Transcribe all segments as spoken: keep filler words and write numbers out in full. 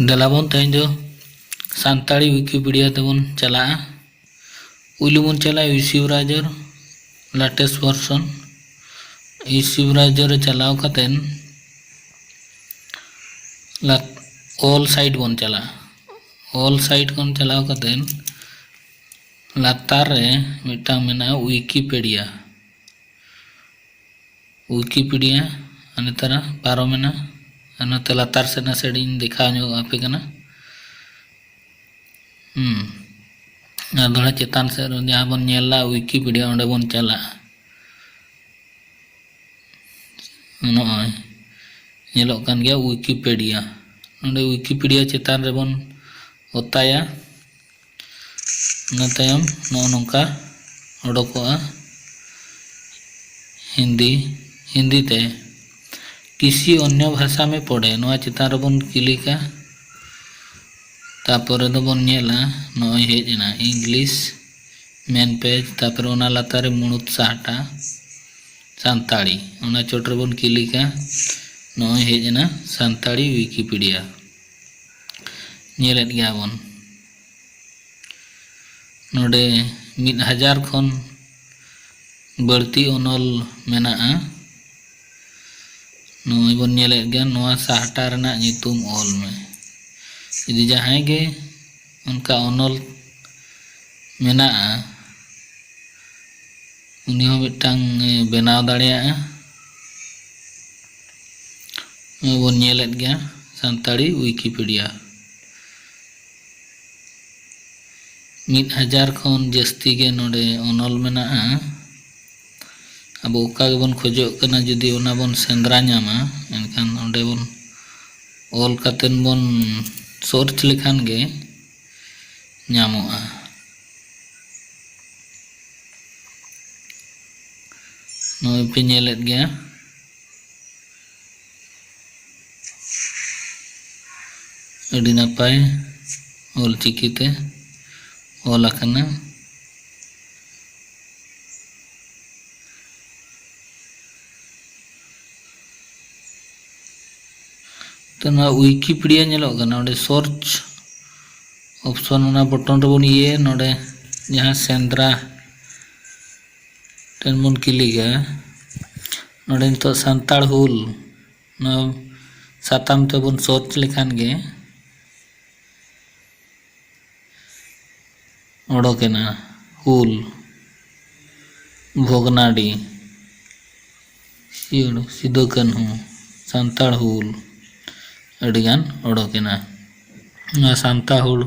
ᱫᱮᱞᱟ ᱵᱚᱱ ᱛᱮᱦᱮᱧ ᱫᱚ ᱥᱟᱱᱛᱟᱲᱤ ᱣᱤᱠᱤᱯᱤᱰᱤᱭᱟ ᱛᱮᱵᱚᱱ ᱪᱟᱞᱟᱜᱼᱟ᱾ ᱯᱩᱭᱞᱩ ᱵᱚᱱ ᱪᱟᱞᱟᱜᱼᱟ UC browser, latest version᱾ UC browser ᱨᱮ ᱪᱟᱞᱟᱣ ᱠᱟᱛᱮᱱ ᱞᱟᱛ-, all site ᱵᱚᱱ ᱪᱟᱞᱟᱜᱼᱟ᱾ All site ᱠᱷᱚᱱ ᱪᱟᱞᱟᱣ ᱠᱟᱛᱮᱱ ᱞᱟᱛᱟᱨ ᱨᱮ ᱢᱤᱫᱴᱟᱝ ᱢᱮᱱᱟᱜᱼᱟ ᱣᱤᱠᱤᱯᱤᱰᱤᱭᱟ᱾ ᱣᱤᱠᱤᱯᱤᱰᱤᱭᱟ ᱟᱨ ᱱᱮᱛᱟᱨ ᱯᱟᱨᱚᱢᱮᱱᱟ᱾ ᱟᱨ ᱱᱚᱛᱮ ᱞᱟᱛᱟᱨ ᱥᱮᱫ ᱱᱟᱥᱮ ᱤᱧ ᱫᱮᱠᱷᱟᱣ ᱧᱚᱜ ᱟᱯᱮ ᱠᱟᱱᱟ᱾ ᱦᱩᱸ᱾ ᱟᱨ ᱫᱚᱦᱲᱟ ᱪᱮᱛᱟᱱ ᱥᱮᱫ ᱨᱮ ᱡᱟᱦᱟᱸ ᱵᱚᱱ ᱧᱮᱞ ᱞᱮᱫᱟ ᱣᱤᱠᱤᱯᱤᱰᱤᱭᱟ, ᱚᱸᱰᱮ ᱵᱚᱱ ᱪᱟᱞᱟᱜᱼᱟ᱾ ᱱᱚᱜᱼᱚᱭ ᱧᱮᱞᱚᱜ ᱠᱟᱱ ᱜᱮᱭᱟ ᱣᱤᱠᱤᱯᱤᱰᱤᱭᱟ᱾ ᱱᱚᱰᱮ ᱣᱤᱠᱤᱯᱤᱰᱤᱭᱟ ᱪᱮᱛᱟᱱ ᱨᱮᱵᱚᱱ ᱚᱛᱟᱭᱟ᱾ ᱚᱱᱟ ᱛᱟᱭᱚᱢ ᱱᱚᱜᱼᱚ ᱱᱚᱝᱠᱟ ᱚᱰᱚᱠᱚᱜᱼᱟ ᱦᱤᱱᱫᱤ, ᱦᱤᱱᱫᱤ ᱛᱮ, "ᱠᱤᱥᱤ ᱚᱱᱭᱚ ᱵᱷᱟᱥᱟ ᱢᱮ ᱯᱚᱲᱮ", ᱱᱚᱣᱟ ᱪᱮᱛᱟᱱ ᱨᱮᱵᱚᱱ ᱠᱞᱤᱠᱟ᱾ ᱛᱟᱯᱚᱨᱮ ᱫᱚᱵᱚᱱ ᱧᱮᱞᱟ, ᱱᱚᱜᱼᱚᱭ ᱦᱮᱡ ᱮᱱᱟ English main page, ᱛᱟᱯᱚᱨᱮ ᱚᱱᱟ ᱞᱟᱛᱟᱨ ᱨᱮ ᱢᱩᱬᱩᱛ ᱥᱟᱦᱴᱟ ᱥᱟᱱᱛᱟᱲᱤ, ᱚᱱᱟ ᱪᱚᱴ ᱨᱮᱵᱚᱱ ᱠᱞᱤᱠᱟ᱾ ᱱᱚᱜᱼᱚᱭ ᱦᱮᱡ ᱮᱱᱟ ᱥᱟᱱᱛᱟᱲᱤ ᱣᱤᱠᱤᱯᱤᱰᱤᱭᱟ᱾ ᱧᱮᱞᱮᱫ ᱜᱮᱭᱟ ᱵᱚᱱ᱾ ᱱᱚᱰᱮ ᱢᱤᱫ ᱦᱟᱡᱟᱨ ᱠᱷᱚᱱ ᱵᱟᱹᱲᱛᱤ ᱚᱱᱚᱞ ᱢᱮᱱᱟᱜᱼᱟ᱾ ᱱᱚᱜᱼᱚᱭ ᱵᱚᱱ ᱧᱮᱞᱮᱫ ᱜᱮᱭᱟ, ᱱᱚᱣᱟ ᱥᱟᱦᱴᱟ ᱨᱮᱱᱟᱜ ᱧᱩᱛᱩᱢ ᱚᱞ ᱢᱮ᱾ ᱡᱩᱫᱤ ᱡᱟᱦᱟᱸᱭ ᱜᱮ ᱚᱱᱠᱟ ᱚᱱᱚᱞ ᱢᱮᱱᱟᱜᱼᱟ, ᱩᱱᱤ ᱦᱚᱸ ᱢᱤᱫᱴᱟᱝ ᱮ ᱵᱮᱱᱟᱣ ᱫᱟᱲᱮᱭᱟᱜᱼᱟ᱾ ᱱᱚᱜᱼᱚᱭ ᱵᱚᱱ ᱧᱮᱞᱮᱫ ᱜᱮᱭᱟ ᱥᱟᱱᱛᱟᱲᱤ ᱣᱤᱠᱤᱯᱤᱰᱤᱭᱟ᱾ ᱢᱤᱫ ᱦᱟᱡᱟᱨ ᱠᱷᱚᱱ ᱡᱟᱹᱥᱛᱤ ᱜᱮ ᱱᱚᱰᱮ ᱚᱱᱚᱞ ᱢᱮᱱᱟᱜᱼᱟ᱾ ᱟᱵᱚ ᱚᱠᱟ ᱜᱮᱵᱚᱱ ᱠᱷᱚᱡᱚᱜ ᱠᱟᱱᱟ, ᱡᱩᱫᱤ ᱚᱱᱟ ᱵᱚᱱ ᱥᱮᱸᱫᱽᱨᱟ ᱧᱟᱢᱟ, ᱮᱱᱠᱷᱟᱱ ᱚᱸᱰᱮ ᱵᱚᱱ ᱚᱞ ᱠᱟᱛᱮᱱ ᱵᱚᱱ search ᱞᱮᱠᱷᱟᱱ ᱜᱮ ᱧᱟᱢᱚᱜᱼᱟ᱾ ᱱᱚᱜᱼᱚᱭ ᱯᱮ ᱧᱮᱞᱮᱫ ᱜᱮᱭᱟ, ᱟᱹᱰᱤ ᱱᱟᱯᱟᱭ ᱚᱞ ᱪᱤᱠᱤ ᱛᱮ ᱚᱞ ᱟᱠᱟᱱᱟ᱾ ᱱᱚᱣᱟ ᱣᱤᱠᱤᱯᱤᱰᱤᱭᱟ ᱧᱮᱞᱚᱜ ᱠᱟᱱᱟ, ᱚᱸᱰᱮ ᱥᱟᱨᱪ ᱚᱯᱥᱚᱱ, ᱚᱱᱟ ᱵᱚᱴᱚᱱ ᱨᱮᱵᱚᱱ ᱤᱭᱟᱹᱭᱟ᱾ ᱱᱚᱰᱮ ᱡᱟᱦᱟᱸ ᱥᱮᱸᱫᱽᱨᱟ ᱴᱷᱮᱱ ᱵᱚᱱ ᱠᱞᱤᱠᱟ, ᱱᱚᱰᱮ ᱱᱤᱛᱚᱜ ᱥᱟᱱᱛᱟᱲ ᱦᱩᱞ, ᱱᱚᱣᱟ ᱥᱟᱛᱟᱢ ᱛᱮᱵᱚᱱ ᱥᱟᱨᱪ ᱞᱮᱠᱷᱟᱱ ᱜᱮ ᱚᱰᱚᱠᱮᱱᱟ᱾ ᱦᱩᱞ, ᱵᱷᱚᱜᱽᱱᱟᱰᱤ, ᱥᱤᱭᱟᱹᱲ, ᱥᱤᱫᱩ ᱠᱟᱹᱱᱦᱩ, ᱥᱟᱱᱛᱟᱲ ᱦᱩᱞ, ᱟᱹᱰᱤᱜᱟᱱ ᱚᱰᱚᱠᱮᱱᱟ᱾ ᱱᱚᱣᱟ ᱥᱟᱱᱛᱟᱲ ᱦᱩᱞ,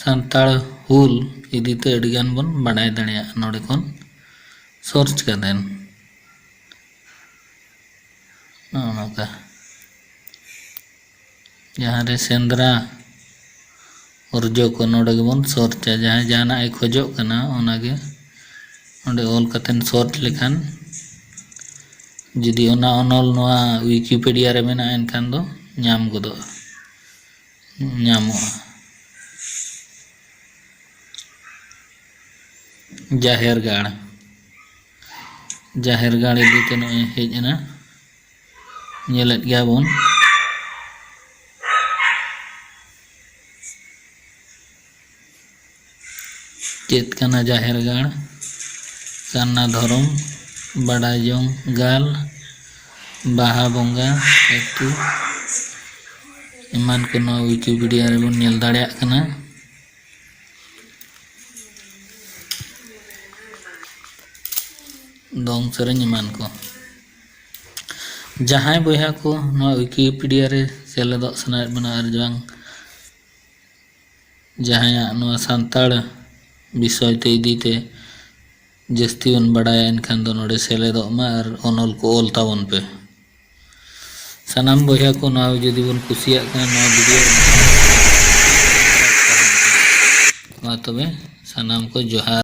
ᱥᱟᱱᱛᱟᱲ ᱦᱩᱞ ᱤᱫᱤᱛᱮ ᱟᱹᱰᱤᱜᱟᱱ ᱵᱚᱱ ᱵᱟᱰᱟᱭ ᱫᱟᱲᱮᱭᱟᱜᱼᱟ ᱱᱚᱰᱮ ᱠᱷᱚᱱ ᱥᱟᱨᱪ ᱠᱟᱛᱮᱱ᱾ ᱱᱚᱜᱼᱚ ᱱᱚᱝᱠᱟ᱾ ᱡᱟᱦᱟᱸ ᱨᱮ ᱥᱮᱸᱫᱽᱨᱟ ᱚᱨᱡᱚ ᱠᱚ, ᱱᱚᱰᱮ ᱜᱮᱵᱚᱱ ᱥᱟᱨᱪᱟ᱾ ᱡᱟᱦᱟᱸᱭ ᱡᱟᱦᱟᱱᱟᱜ ᱮ ᱠᱷᱚᱡᱚᱜ ᱠᱟᱱᱟ, ᱚᱱᱟᱜᱮ ᱚᱸᱰᱮ ᱚᱞ ᱠᱟᱛᱮᱱ ᱥᱟᱨᱪ ᱞᱮᱠᱷᱟᱱ, ᱡᱩᱫᱤ ᱚᱱᱟ ᱚᱱᱚᱞ ᱱᱚᱣᱟ ᱣᱤᱠᱤᱯᱤᱰᱤᱭᱟ ᱨᱮ ᱢᱮᱱᱟᱜᱼᱟ, ᱮᱱᱠᱷᱟᱱ ᱫᱚ ᱧᱟᱢ ᱜᱚᱫᱚᱜᱼᱟ, ᱧᱟᱢᱚᱜᱼᱟ᱾ ᱡᱟᱦᱮᱨ ᱜᱟᱲ, ᱡᱟᱦᱮᱨ ᱜᱟᱲ ᱤᱫᱤ ᱛᱮ ᱱᱚᱜᱼᱚᱭ ᱦᱮᱡ ᱮᱱᱟ, ᱧᱮᱞᱮᱫ ᱜᱮᱭᱟ ᱵᱚᱱ᱾ ᱪᱮᱫ ᱠᱟᱱᱟ ᱡᱟᱦᱮᱨ ᱜᱟᱲ? ᱥᱟᱨᱱᱟ ᱫᱷᱚᱨᱚᱢ, ᱵᱟᱰᱟᱭ ᱡᱚᱝ ᱜᱟᱞ, ᱵᱟᱦᱟ ᱵᱚᱸᱜᱟ, ᱟᱹᱛᱩ, ᱮᱢᱟᱱ ᱠᱚ ᱱᱚᱣᱟ ᱣᱤᱠᱤᱯᱤᱰᱤᱭᱟ ᱨᱮᱵᱚᱱ ᱧᱮᱞ ᱫᱟᱲᱮᱭᱟᱜ ᱠᱟᱱᱟ᱾ ᱫᱚᱝ ᱥᱮᱨᱮᱧ ᱮᱢᱟᱱ ᱠᱚ᱾ ᱡᱟᱦᱟᱸᱭ ᱵᱚᱭᱦᱟ ᱠᱚ ᱱᱚᱣᱟ ᱣᱤᱠᱤᱯᱤᱰᱤᱭᱟ ᱨᱮ ᱥᱮᱞᱮᱫᱚᱜ ᱥᱟᱱᱟᱭᱮᱫ ᱵᱚᱱᱟ ᱟᱨ ᱵᱟᱝ ᱡᱟᱦᱟᱸᱭᱟᱜ ᱱᱚᱣᱟ ᱥᱟᱱᱛᱟᱲ ᱵᱤᱥᱚᱭ ᱛᱮ ᱤᱫᱤ ᱛᱮ ᱡᱟᱹᱥᱛᱤ ᱵᱚᱱ ᱵᱟᱰᱟᱭᱟ, ᱮᱱᱠᱷᱟᱱ ᱫᱚ ᱱᱚᱰᱮ ᱥᱮᱞᱮᱫᱚᱜ ᱢᱟ ᱟᱨ ᱚᱱᱚᱞ ᱠᱚ ᱚᱞ ᱛᱟᱵᱚᱱ ᱯᱮ᱾ ᱥᱟᱱᱟᱢ ᱵᱚᱭᱦᱟ ᱠᱚ ᱱᱚᱣᱟ ᱡᱩᱫᱤ ᱵᱚᱱ ᱠᱩᱥᱤᱭᱟᱜ ᱠᱷᱟᱱ, ᱱᱚᱣᱟ ᱵᱷᱤᱰᱤᱭᱳ ᱢᱟ ᱛᱚᱵᱮ ᱥᱟᱱᱟᱢ ᱠᱚ ᱡᱚᱦᱟᱨ᱾